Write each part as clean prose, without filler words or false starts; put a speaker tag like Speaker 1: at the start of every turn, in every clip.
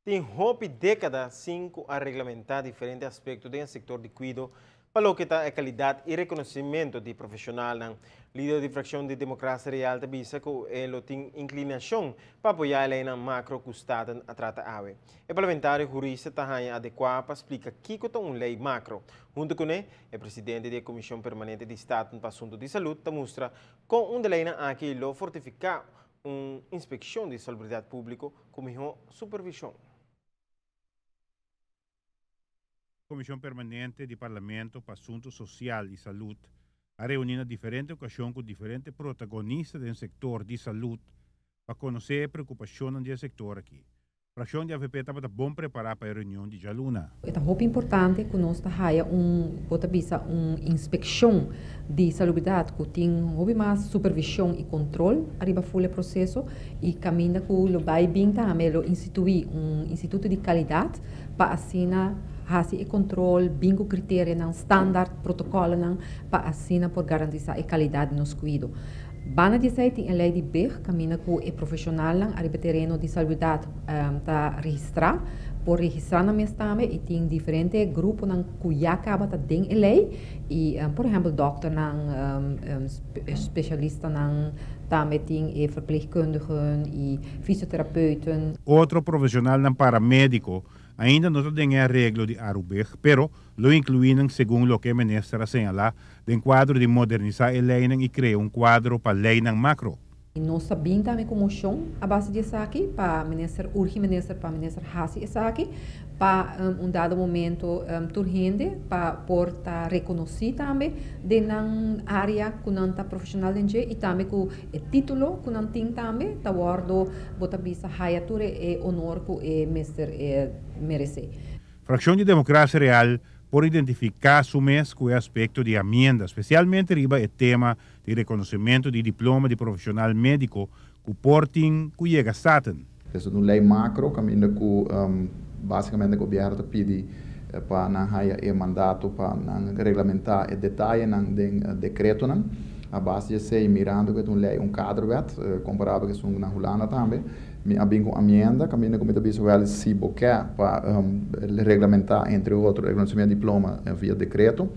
Speaker 1: Tin hopi dékada sin ku a reglamentá diferente aspekto den e sektor di kuido pa loke ta e kalidat i rekonosimentu di profeshonalnan. Lider di frakshon di Demokrasia Real ta bisa ku e lo tin inklinashon pa apoyá e leinan makro ku Staten a trata awe. E parlamentario hurista ta haña adekuá pa splika kiko ta un lei makro. Huntu kuné, e presidente di e Komishon Permanente di Staten pa Asuntu di Salud ta mustra kon un di leinan aki lo fortifiká un inspekshon di salubridat públiko ku mihó supervishon.
Speaker 2: Komishon Permanente di Parlamento pa Asuntu Sosial i Salud a reuní na diferente okashon ku diferente protagonista den sektor di salud pa konosé e preokupashonnan di e sektor aki. Frakshon di avp tabata bon prepará pa e reunion di djaluna.
Speaker 3: E ta hopi importante ku nos ta haya un, bo ta bisa, un inspekshon di salubridat ku tin hopi mas supervishon i kontrol ariba ful e proseso i kaminda ku lo bai bin tambe lo instituí un instituto di kalidat pa asina hasi e kontrol bin ku kriterianan, standaard, protokòlnan pa asina por garantisá e kalidat di nos kuido. Banda di esei tin e lei di big kaminda ku e profeshonalnan ariba tereno di salubridat ta registrá. Por registrá nan mes tambe i tin diferente gruponan ku ya kaba ta den e lei i por ehèmpel dòkternan, spesialistanan, tambe tin e verpleegkundigen i fisioterapeuten.
Speaker 2: Otro profeshonalnan paramediko ainda no ta den e areglo di Arubig, pero lo inkluí nan segun loke e minister a señalá den kuadro di modernisá e leinan i krea un kuadro pa leinan makro.
Speaker 3: Nos ta bin tambe ku moshon a base di esaki pa minister urgi minister pa minister hasi esaki pa un dado momento tur hende pa por ta rekonosí tambe den nan área ku nan ta profeshonal den dje i tambe ku e título ku nan tin tambe ta wòrdu bo ta bisa haya tur e honor ku e mester meresé.
Speaker 2: Frakshon di Demokrasia Real por identifiká su mes ku e aspekto di amienda, spesialmente riba e tema di rekonosementu di diploma di profeshonal médiko ku por tin ku yega Staten.
Speaker 4: Esaki ta un lei makro kaminda ku básikamente gobièrnu ta pidi pa nan haya e mandato pa nan reglamentá e detayenan den dekretonan. A base di esei, mirando ku e ta un lei, un kaderwet, komparabel ku esun na Hulanda tambe, Mi a bin ku amienda kaminda ku mi ta bisa wèl si bo ke pa reglamentá entre otro rekonosementu di diploma via dekreto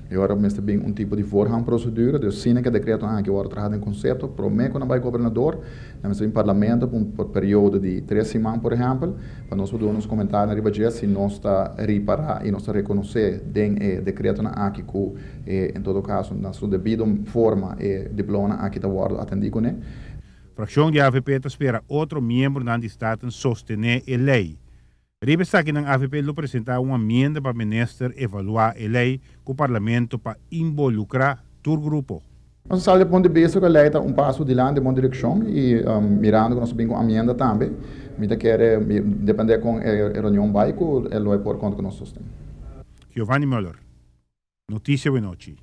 Speaker 4: e ora mester bin un tipo di voorhangprocedure dus asina ku e dekreto aki wòrdu traha den konsepto promé ku nan bai gobernador nan mester bin parlamento pa un periodo di tres siman por ehèmpel pa nos por duna nos komentarionan riba dje si nos ta ripará i nos ta rekonosé den e dekretonan aki ku en todo kaso na su debido forma e diplomanan aki ta wòrdu atendí kuné.
Speaker 2: Frakshon di avp ta spera otro miembronan di Staten sostené e lei. Riba esakinan avp lo presentá un amienda pa minister evaluá e lei ku parlamento pa involukrá tur grupo.
Speaker 4: Nos a sali di punto di bista ku e lei ta un paso dilanti den bon direkshon i mirando ku nos a bin ku amienda tambe, mi ta kere dependé kon e reunion bai ku e lo e por konta ku nos sosten.
Speaker 2: Giovanni Muller. Noticia Wenochi.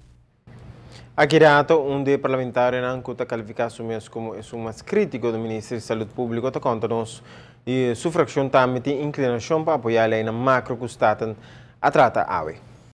Speaker 1: Aki rato un di e parlamentarionan cu ta califica su mes como esun mas critico di Minister di Salud Publico ta conta nos di su fraccion tambe tin inclinacion pa apoya e leynan macro cu Staten a trata awe.